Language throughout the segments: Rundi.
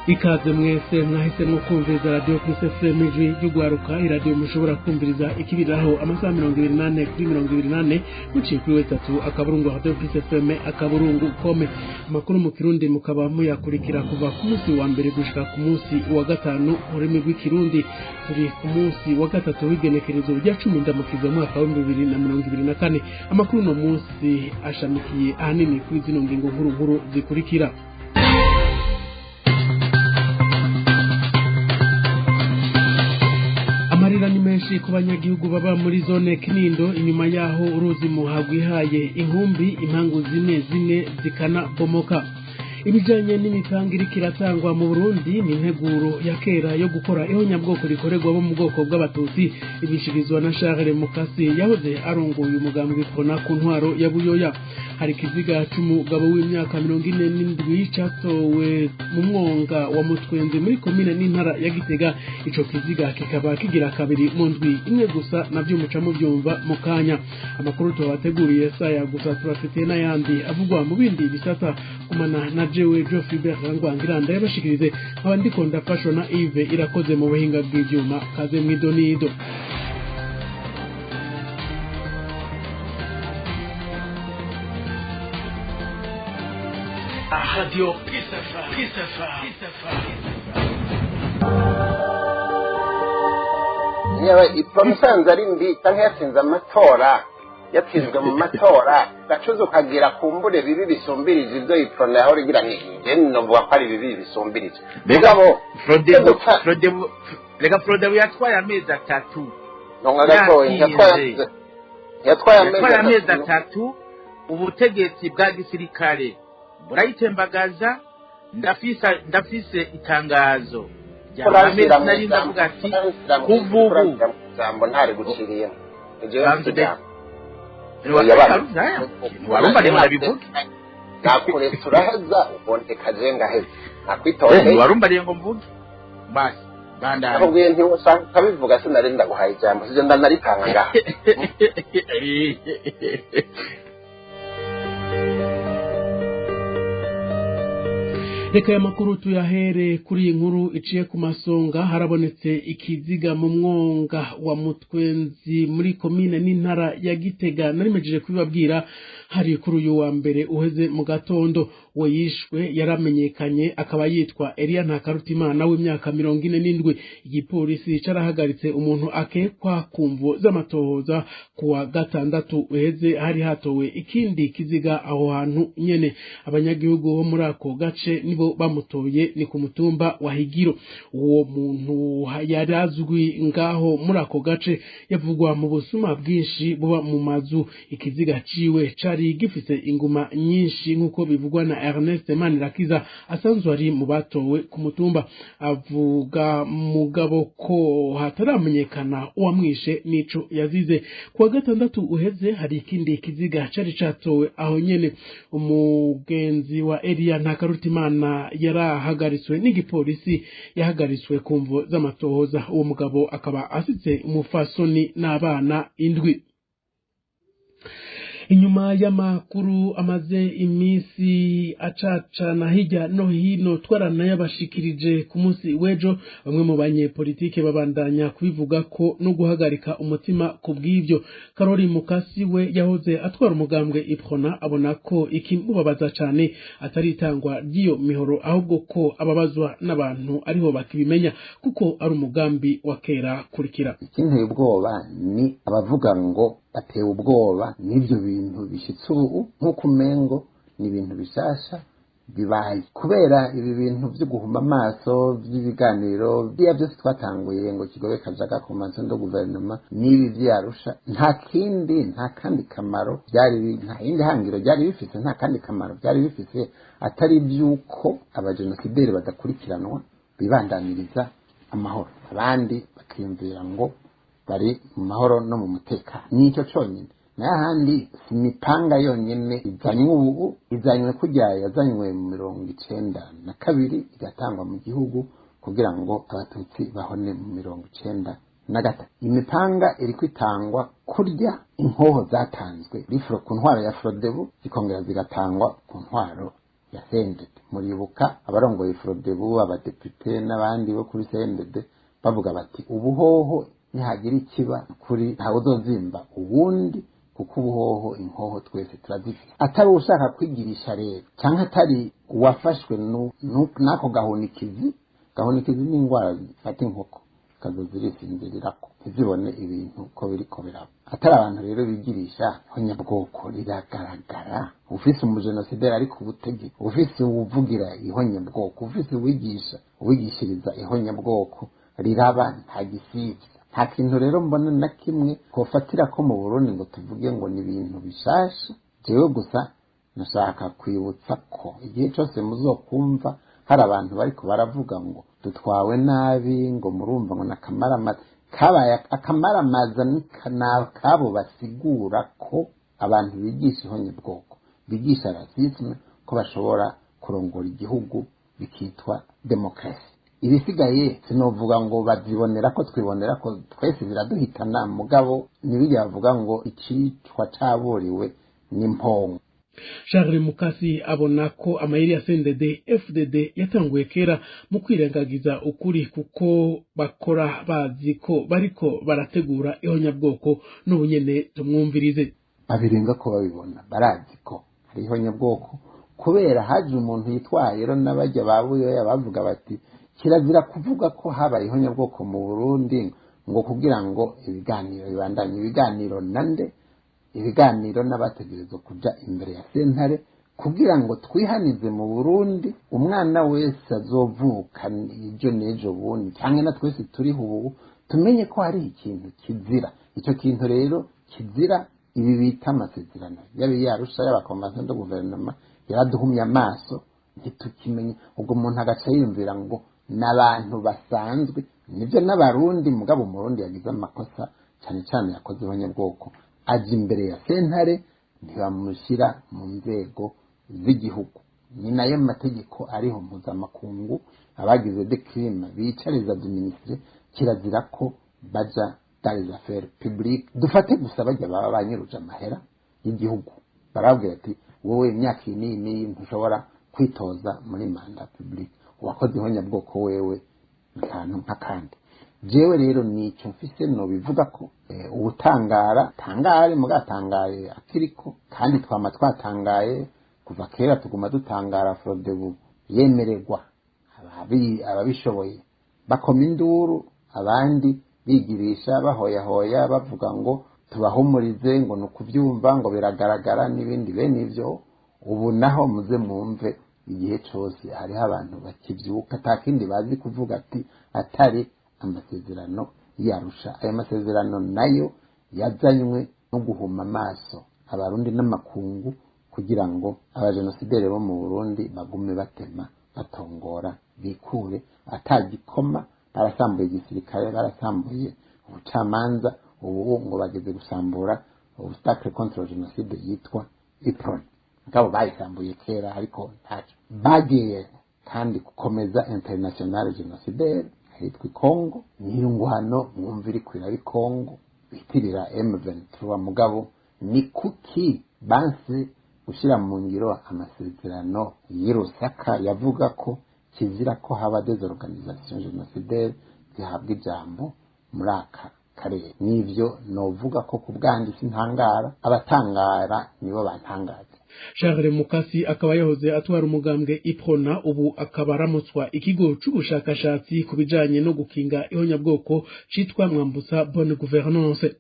Ikaze mwese mwahisemo kumviriza Radio Plus FM, ijwi ry'ugwaruka, iradiyo mushobora kumviriza ikibiriraho amasaha 24 kuri 24, muciye kuri w3.RadioPlus FM.com. Amakuru mu Kirundi mukaba muyakurikira kuva ku munsi wa mbere gushika ku munsi wa gatanu mu rurimi rw'Ikirundi. Turi ku munsi wa gatatu w'igenekerezo rya 10 Ndamukiza, mwaka wa 2024. Amakuru no munsi ashamikiye ahanini kuri zino ngingo nkuru nkuru zikurikira: Amarira ni menshi ku banyagihugu baba muri zone Kinindo inyuma yaho uruzi Muha rwihaye inkumbi, impangu zimwe zimwe zikanabomoka. Ibijanye n'imipanga iriko iratangwa mu Burundi ni integuro ya kera yo gukora ihonyabwoko rikorerwa bo mu bwoko bw'Abatutsi, ibishikirizwa na Charles Mukasi yahoze arongoye umugambi Prona ku ntwaro ya Buyoya. Hari ikiziga c'umugabo w'imyaka 47 catowe mu mwonga wa Mutwenzi muri komine n'intara ya Gitega. Ico kiziga kikaba kigira kabiri mu ndwi imwe gusa, navyo muca muvyumva mu kanya. Amakuru tubateguriye saya gusa, turafite n'ayandi avugwa mu bindi bisata. Kumana na jewe Geoffrey Rangwangiranda yabashikirize, nkaba ndiko ndafashwa na Yves Irakoze mu buhinga bw'ivyuma. Kaze mw'idonido. Radio Peace FM. Peace FM. Peace FM. Yewe, Iprona isanze ari mbi cyangwa yatsinze amatora, yatsinzwe mu matora, gacuza ukagira kumbure bibi bisumbirije ibyo Iprona yahora igira. Ni njye novuga ko ari bibi bisumbirije. Mugabo Frodebu, Frodebu, reka, Frodebu yatwaye amezi 3. Nonga gatoya yatwaye yatwaye amezi 3, ubutegetsi bwa gisirikare burayitembagaza. Ndafise itangazo rya amezi, nari ndavuga ati kuva ubu Jambo ntari guciriyemo. Ntiwarumva rero ndabivuge. Nakuretse uraheza, uboneka je ngaheza nakwitondeye. Ntiwarumva rero ngo mvuge, basi bandanye. Nakubwiye nti usanga ukabivuga, sinari ndaguhaye ijambo, sije ndanaripanga ngaha. Reka aya makuru tuyahere kuri iyi nkuru iciye ku masonga. Harabonetse ikiziga mu mwonga wa Mutwenzi muri komine n'intara ya Gitega. Narimejeje kubibabwira, hari kuri uyu wa mbere uheze mu gatondo. We yishwe yaramenyekanye, akaba yitwa Elia Ntakarutimana w'imyaka 47. Igipolisi carahagaritse umuntu akekwa ku mvo z'amatohoza. Kuwa gatandatu uheze hari hatowe ikindi kiziga aho hantu nyene. Abanyagihugu bo muri ako gace nibo bamutoye, ni ku mutumba wa Higiro. Uwo muntu yari azwi ngaho muri ako gace, yavugwa mu busuma bwinshi buba mu mazu. Ikiziga ciwe cari gifise inguma nyinshi, nk'uko bivugwa na Ernest Manirakiza asanzwe ari mu batowe ku mutumba. Avuga mugabo ko hataramenyekana uwamwishe n'ico yazize. Kuwa gatandatu uheze hari ikindi kiziga cari catowe aho nyene. Umugenzi wa Elia Ntakarutimana yarahagaritswe n'igipolisi, yahagaritswe ku mvo z'amatohoza. Uwo mugabo akaba asize umufasoni n'abana 7. Inyuma y'amakuru amaze iminsi acacana hirya no hino, twaranayabashikirije ku munsi w'ejo, bamwe mu banyepolitike babandanya kubivuga ko no guhagarika umutima ku bw'ibyo. Karori Mukasi we yahoze atwara umugambwe Iprona abona ko ikimubabaza cane atari itangwa ry'iyo mihoro, ahubwo ko ababazwa n'abantu ariho bakibimenya, kuko ari umugambi wa kera. Kurikira. Ikinteye ubwoba ni abavuga ngo batewe ubwoba n'ibyo bintu bishyitse ubu, nk'uko umengo ni ibintu bishasha bibaye kubera ibi bintu byo guhuma amaso by'ibiganiro biriya byose twatanguye ngo Kigobe, Kajaga, convention de gouvernement n'ibi vyarusha. Nta kindi, nta kandi kamaro byari, nta yindi hangiro byari bifise, nta kandi kamaro byari bifise atari iby'uko abajenosideri badakurikiranwa, bibandaniriza amahoro, abandi bakiyumvira ngo bari mu mahoro no mu mutekano. Nicyo conyine. Nayo ahandi si imipanga yonyine izanywe ubu, izanywe kurya yazanywe mu 92, igatangwa mu gihugu kugira ngo Abatutsi bahone mu 93. Imipanga iriko itangwa kurya inkoho zatanzwe ku ntwaro ya Frodebu, zikongera zigatangwa ku ntwaro ya CNDD. Muribuka abarongoye Frodebu, abadepite n'abandi bo kuri CNDD bavuga bati ubuhoho nihagira ikiba kuri ntawe uzozimba uwundi, kuko ubuhoho inkoho twese turazifite. Atari ushaka kwigirisha rero canke atari uwafashwe n'ako gahunikizi. Gahunikizi ni indwara zifata inkoko kazo zirisinzirirako ntizibone ibintu ko biriko biraba. Atari abantu rero bigirisha, ihonyabwoko riragaragara. Ufise umujenosideri ari ku butegetsi, ufise uwuvugira ihonyabwoko, ufise uwigisha uwigishiriza ihonyabwoko, riraba nta gisivya. Nta kintu rero mbona na kimwe kofatira ko mu Burundi ngo tuvuge ngo ni ibintu bishasha. Jewe gusa nashaka kwibutsa ko igihe cose muzokumva hari abantu bariko baravuga ngo dutwawe nabi, ngo murumva ngo nakamaramaza kabaye, akamaramaza ni kabo basigura ko abantu bigisha ihonyabwoko, bigisha racisme, ko bashobora kurongora igihugu bikitwa demokarasi. Ibisigaye sinovuga ngo bazibonera ko twibonera ko twese biraduhitana, mugabo ntibijya bavuga ngo icicwa caburiwe n'impongo. Charles Mukasi abona ko amayeri ya CNDD FDD yatanguye kera mu kwirengagiza ukuri, kuko bakora bazi ko bariko barategura ihonyabwoko. N'ubunyene tumwumvirize. Babirenga ko babibona, barazi ko hari ihonyabwoko, kubera haje umuntu yitwaye rero n'abajya babuyoya bavuga bati kirazira kuvuga ko habaye ihonyabwoko mu Burundi, ngo kugira ngo ibiganiro bibandanye. Ibiganiro nande? Ibiganiro n'abategerezwa kuja imbere ya sentare kugira ngo twihanize mu Burundi. Umwana wese azovuka ejo n'ejo bundi cyangwa na twese turiho ubu tumenye ko hari ikintu kizira. Icyo kintu rero kizira, ibi bita amasezerano yaba yarusha, yaba convention de gouvernement, yaraduhumye amaso ntitukimenye. Ubwo umuntu agaca yiyumvira ngo n'abantu basanzwe, nibyo n'abarundi, mugabo umurundi yagize amakosa cyane cyane yakoze abanyabwoko aja imbere ya sentare, ntibamushyira mu nzego z'igihugu. Ni nayo mategeko ariho mpuzamakungu. Abagize des crimes bica les administrés, kirazira ko baja dans les affaires publiques. Dufate gusa bajya baba banyuruje amahera y'igihugu, barababwira ati wowe imyaka iyi n'iyi n'iyi ntushobora kwitoza muri mandat public. Uwakoze ihonyabwoko wewe akantu nk'akandi. Jewe rero nico mfise no bivuga ko uwutangara tangare, mugatangaye akiriko, kandi twama twatangaye kuva kera, tuguma dutangara. Frodebu yemererwa ababishoboye bakoma induru, abandi bigirisha bahoyahoya bavuga ngo tubahumurize, ngo ni ukubyumva, ngo biragaragara n'ibindi bene ivyo. Ubu naho muze mwumve, igihe cose hariho abantu bakivyuka ata kindi bazi kuvuga ati atari amasezerano yarusha. Ayo masezerano nayo yazanywe no guhuma amaso abarundi n'amakungu kugira ngo abajenosideri bo mu Burundi bagume batema batongora bikure atagikoma. Barasambuye igisirikare, barasambuye ubucamanza, ubu ngo bageze gusambura obstacle contre génocide yitwa Uprona. Ngabo bayisambuye kera, ariko ntacyo bagiye kandi gukomeza internationale génocidaire hitwa Congo. Niyo ngwano mwumva iri kwira ari Congo bitirira M23. Mugabo ni kuki banse gushyira mu ngiro amasezerano y'i Lusaka yavuga ko kizira ko haba des organisations génocidaires zihabwa ijambo muri aka karere? Nivyo novuga ko ku bwanjye sintangara, abatangara nibo bantangaza. Charles Mukasi akaba yahoze atwara umugambwe Uprona, ubu akaba aramutswa ikigo c'ubushakashatsi ku bijanye no gukinga ihonyabwoko citwa Mwambutsa Bonne Gouvernance.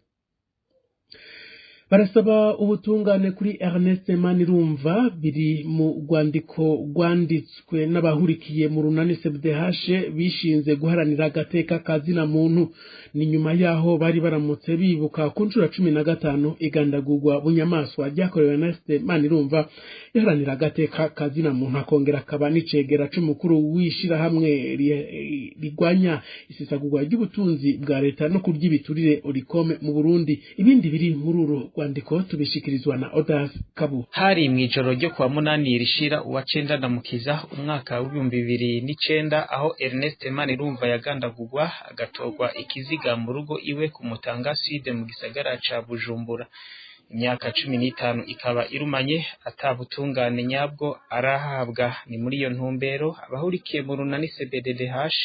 Barasaba ubutungane kuri Ernest Manirumva. Biri mu rwandiko rwanditswe n'abahurikiye mu runani CBDH bishinze guharanira agateka ka zina muntu. Ni nyuma yaho bari baramutse bibuka ku nshuro 15 igandagurwa bunyamaswa ryakorewe Ernest Manirumva, yaharanira agateka ka zina muntu, akongera akaba n'icegera c'umukuru w'ishirahamwe rigwanya isesagurwa ry'ubutunzi bwa leta no kurya ibiturire, Olucome, mu Burundi. Ibindi biri muri uru rwandiko tubishikirizwa na Odas Kabu. Hari mw'ijoro ryo kuwa 8 rishira uwa 9 Ndamukiza umwaka w'2009, aho Ernest Manirumva yagandagurwa agatorwa ikiziga mu rugo iwe ku Mutanga Sud mu gisagara ca Bujumbura. Imyaka 15 ikaba irumanye atabutungane nyabwo arahabwa. Ni muri iyo ntumbero abahurikiye mu runani CBDDH,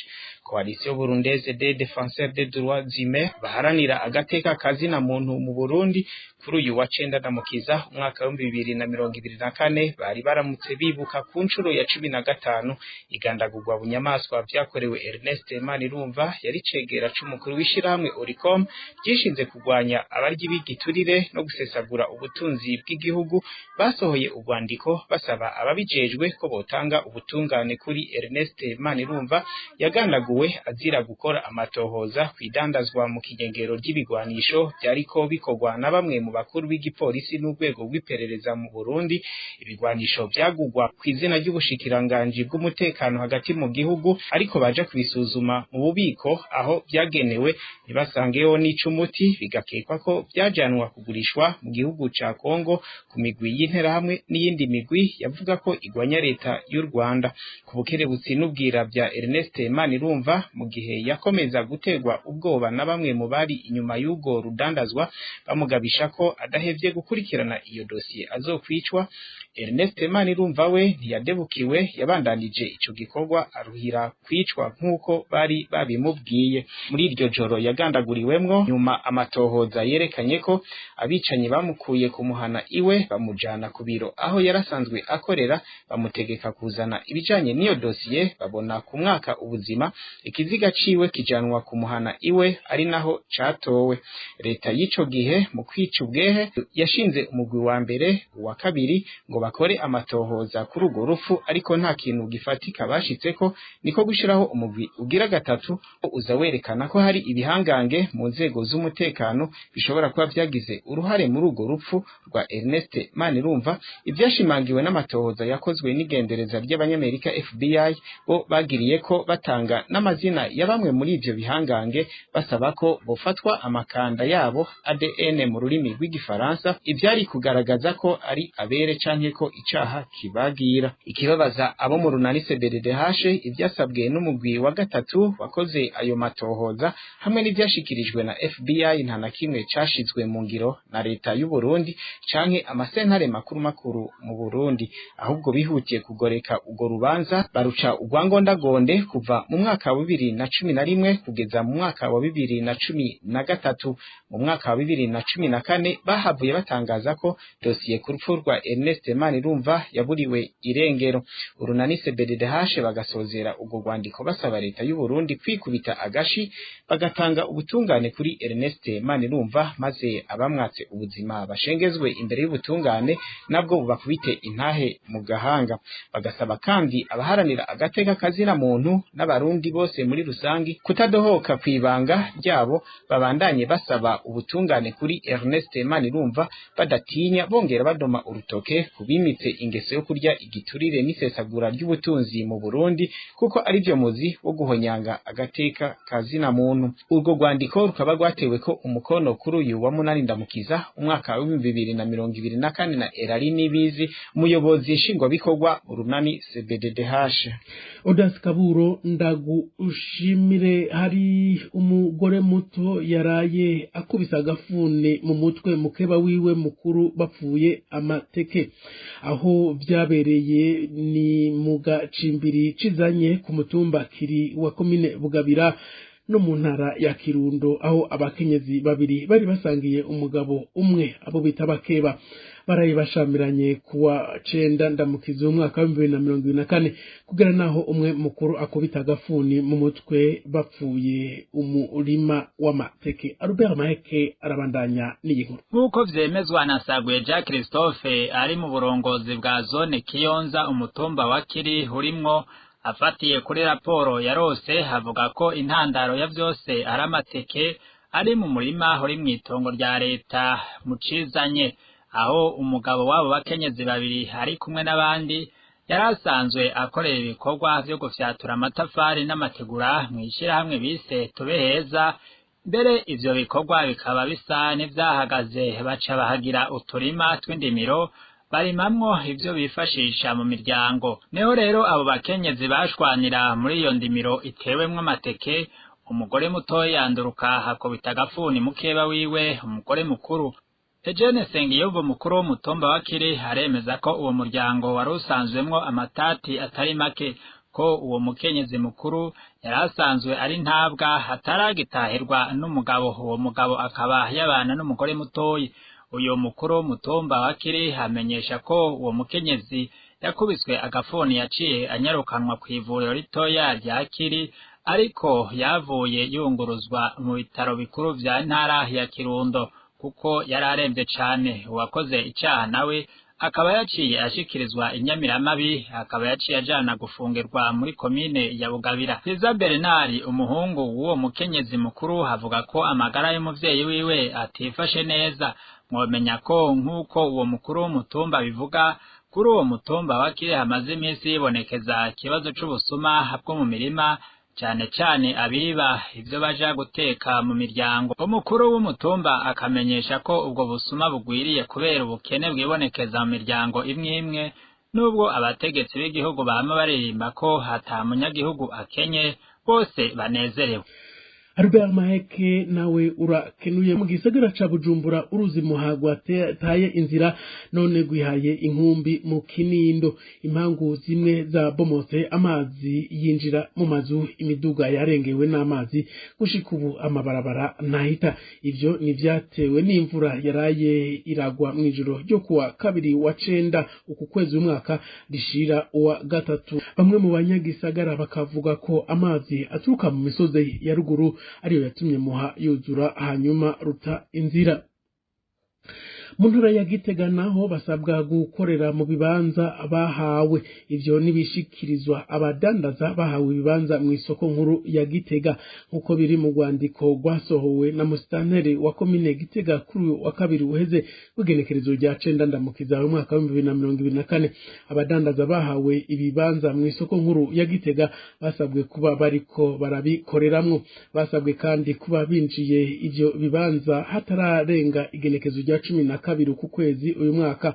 Coalition Burundaise des Défenseurs des Droits Humains, baharanira agateka kazina muntu mu Burundi, kuri uyu wa 9 Ndamukiza umwaka wa 2024 bari baramutse bibuka ku nshuro ya 15 igandagurwa bunyamaswa vyakorewe Ernest Manirumva, yari cegera c'umukuru w'ishirahamwe Oricom ryishinze kurwanya abaryi b'igiturire no gusesagura ubutunzi bw'igihugu. Basohoye urwandiko basaba ababijejwe ko botanga ubutungane kuri Ernest Manirumva yagandaguwe azira gukora amatohoza kwidandazwa mu kinyengero ry'ibigwanisho vyariko bikorwa na bamwe mu bakuru b'igipolisi n'urwego rw'iperereza mu Burundi. Ibigwanisho vyagugwa kw'izina ry'ubushikiranganji bw'umutekano hagati mu gihugu, ariko baja kubisuzuma mu bubiko aho vyagenewe ntibasangeyo n'icumuti, bigakekwa ko vyajanwa kugurishwa mu gihugu ca Kongo ku migwi y'interahamwe n'iyindi migwi yavuga ko igwanya leta y'u Rwanda. Ku bukerebutsi n'ubwira bya Ernest Manirumva, mu gihe yakomeza gutegwa ubwoba na bamwe mu bari inyuma y'ubwo rudandazwa bamugabisha ko adahevye gukurikirana iyo dosiye azokwicwa, Ernest Manirumva we ntiyadebukiwe, yabandanije ico gikorwa aruhira kwicwa nk'uko bari babimubwiye. Muri iryo joro yagandaguriwemwo, nyuma amatohoza yerekanye ko abicanyi bamukuye kumuhana iwe bamujana ku biro aho yarasanzwe akorera, bamutegeka kuzana ibijanye n'iyo dosiye, babona ku mwaka ubuzima, ikiziga ciwe kijanwa kumuhana iwe ari naho catowe. Leta y'ico gihe mu kwica ubwehe yashinze umugwi wa mbere, uwa kabiri ngo bakore amatohoza kuri urwo rupfu, ariko nta kintu gifatika bashitseko, niko gushiraho umugwi ugira gatatu uza werekana ko hari ibihangange mu nzego z'umutekano bishobora kuba vyagize uruhare muri urwo rupfu rwa Ernest Manirumva. Ivyashimangiwe n'amatohoza yakozwe n'igendereza ry'abanyamerika FBI, bo bagiriye ko batanga n'amazina ya bamwe muri ivyo bihangange, basaba ko bofatwa amakanda yabo ADN mu rurimi rw'igifaransa, ivyari kugaragaza ko ari abere canke ko icaha kibagira. Ikibabaza abo mu runani CBDDH, ivyasabwe n'umugwi wa gatatu wakoze ayo matohoza hamwe n'ivyashikirijwe na FBI nta na kimwe cashizwe mu ngiro na leta y'u Burundi canke amasentare makuru makuru mu Burundi, ahubwo bihutiye kugoreka urwo rubanza baruca urwangondagonde kuva mu mwaka wa 2011 kugeza mu mwaka wa 2013. Mu mwaka wa 2014 bahavuye batangaza ko dosiye ku rupfu rwa Ernest Manirumva yaburiwe irengero. Urunani CBDDH bagasozera urwo rwandiko basaba leta y'u Burundi kwikubita agashi bagatanga ubutungane kuri Ernest Manirumva, maze abamwatse ubuzima bashengezwe imbere y'ubutungane nabwo bubakubite intahe mu gahanga. Bagasaba kandi abaharanira agateka kazina muntu n'abarundi bose muri rusangi kutadohoka kwibanga ryabo, babandanye basaba ubutungane kuri Ernest Manirumva badatinya, bongera badoma urutoke kubimitse ingeso yo kurya igiturire n'isesagura ry'ubutunzi mu Burundi, kuko ari byo muzi wo guhonyanga agateka kazina muntu. Urwo rwandiko rukaba rwatewe ko umukono kuri uyu wa 8 Ndamukiza umwaka wa 2024 na Erari Nibizi, umuyobozi nshingwabikorwa urunani CBDDH. Odas Kaburo, ndagushimire. Hari umugore muto yaraye akubise agafuni mu mutwe mukeba wiwe mukuru bapfuye amateke. Aho vyabereye ni mu gacimbiri cizanye ku mutumba Kiri wa komine Bugabira no mu ntara ya Kirundo, aho abakenyezi babiri bari basangiye umugabo umwe, abo bita bakeba, baraye bashamiranye kuwa 9 Ndamukiza umwaka wa 2024, kugera naho umwe mukuru akubita agafuni mu mutwe bapfuye umurima w'amateke. Albert Maheke arabandanya n'iyi nkuru. Nk'uko vyemezwa na Sagwe Jacques Christophe ari mu burongozi bwa zone Kiyonza, umutumba wa Kiri urimwo, afatiye kuri raporo yarose avuga ko intandaro ya vyose ari amateke ari mu murima uri mw'itongo rya leta mucizanye, aho umugabo wabo bakenyezi babiri ari kumwe n'abandi yari asanzwe akorera ibikorwa vyo gufyatura amatafari n'amategura mw'ishirahamwe bise Tube Heza. Mbere ivyo bikorwa bikaba bisa n'ivyahagaze, baca bahagira uturima tw'indimiro barimamwo ivyo bifashisha mu miryango. Niho rero abo bakenyezi bashwanira muri iyo ndimiro itewemwo amateke, umugore mutoya yanduruka hakubita agafuni mukeba wiwe umugore mukuru. Eugene Sengiyumva umukuru w'umutumba wa Kiri aremeza ko uwo muryango wari usanzwemwo amatati atari make, ko uwo mukenyezi mukuru yari asanzwe ari ntabwa ataragitahirwa n'umugabo, uwo mugabo akaba yabana n'umugore mutoyi. Uyo mukuru w'umutumba wa Kiri amenyesha ko uwo mukenyezi yakubiswe agafuni yaciye anyarukanwa ku ivuriro ritoya rya Kiri, ariko yavuye yunguruzwa mu bitaro bikuru vya ntara ya Kirundo kuko yari aremvye cane. Uwakoze icaha nawe akaba yaciye ashikirizwa inyamiramabi, akaba yaciye ajana gufungirwa muri komine ya Bugabira. Kiza Bernard umuhungu w'uwo mukenyezi mukuru avuga ko amagara y'umuvyeyi wiwe atifashe neza. Mwomenya ko nk'uko uwo mukuru w'umutumba bivuga, kuri uwo mutumba wa Kiri hamaze iminsi yibonekeza ikibazo c'ubusuma bwo mu mirima, cane cane abiba ivyo baja guteka mu miryango. Umukuru w'umutumba akamenyesha ko ubwo busuma bugwiriye kubera ubukene bwibonekeza mu miryango imwe imwe, nubwo abategetsi b'igihugu bama baririmba ko ata munyagihugu akenye, bose banezerewe. Albert Maheke nawe urakenuye. Mu gisagara ca Bujumbura uruzi Muhagwa taye inzira none gwihaye inkumbi mu Kinindo. Impangu zimwe za bomotse, amazi yinjira mu mazu, imiduga yarengewe n'amazi, gushika ubu amabarabara ntahita. Ivyo ni vyatewe n'imvura yaraye iragwa mw'ijoro ryo kuwa kabiri wa cenda uku kwezi umwaka rishira uwa gatatu. Bamwe mu banyagisagara bakavuga ko amazi aturuka mu misozi ya ruguru ariyo yatumye Muha yuzura hanyuma ruta inzira. Mu ntara ya Gitega naho basabwa gukorera mu bibanza bahawe. Ivyo nibishikirizwa abadandaza bahawe ibibanza mu isoko nkuru ya Gitega, nkuko biri mu rwandiko rwasohowe na musitanteri wa komine Gitega kuri uyu wa kabiri uheze w'igenekerezo rya 9 Ndamukiza mu mwaka wa 2024. Abadandaza bahawe ibibanza mu isoko nkuru ya Gitega basabwe kuba bariko barabikoreramwo. Basabwe kandi kuba binjiye ivyo bibanza hatararenga igenekerezo rya 12 ku kwezi uyu mwaka.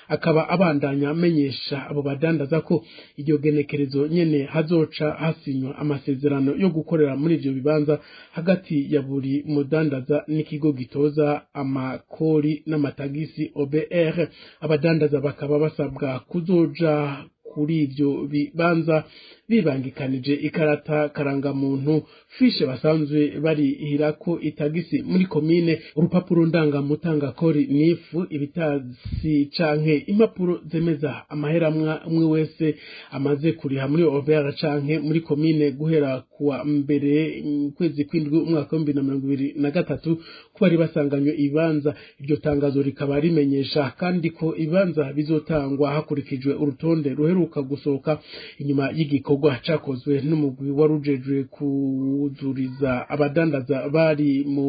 Akaba abandanya amenyesha abo badandaza ko iryo genekerezo nyene hazoca hasinywa amasezerano yo gukorera muri ivyo bibanza hagati ya buri mudandaza n'ikigo gitoza amakori n'amatagisi OBR. Abadandaza bakaba basabwa kuzoja kuri ivyo bibanza bibangikanije ikarata karangamuntu, fishe basanzwe barihirako itagisi muri komine, urupapuro ndangamutangakori nifu, ibitasi canke impapuro zemeza amahera umwe wese amaze kuriha muri OBR canke muri komine guhera kuwa mbere kwezi kw'indwi umwaka wa 2023 ko bari basanganywe ibibanza. Iryo tangazo rikaba rimenyesha kandi ko ibibanza bizotangwa hakurikijwe urutonde ruheruka gusohoka inyuma y'igikorwa cakozwe n'umugwi warujejwe kuzuriza abadandaza bari mu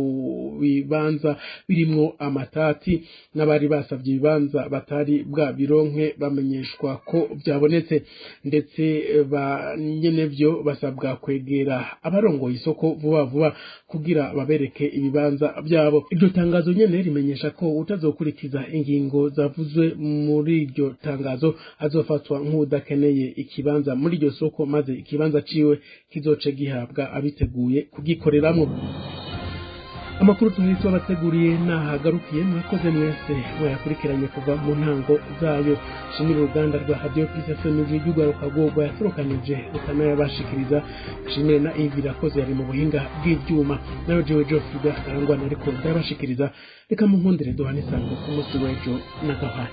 bibanza birimwo amatati n'abari basavye ibibanza batari bwa bironke bamenyeshwa ko vyabonetse, ndetse ba nyenevyo basabwa kwegera abarongoye isoko vuba vuba kugira babereke ibibanza vyabo. Iryo tangazo nyene rimenyesha ko utazokurikiza ingingo zavuzwe muri iryo tangazo azofatwa nk'udakeneye ikibanza muri iryo soko, maze ikibanza ciwe kizoce gihabwa abiteguye kugikoreramwo. Amakuru tuhise wabateguriye nahagarukiye. Mwakoze mwese mwayakurikiranye kuva mu ntango zayo. Shimira uruganda rwa Radio Peace FM ry'urwaruka rwo yatorokanije rukanayabashikiriza. Shimire na Yves Irakoze yari mu buhinga bw'ivyuma, nayo jewe Geoffrey Karangwa ariko ndabashikiriza. Reka munkundire duhane isango ku munsi w'ejo na gahwana.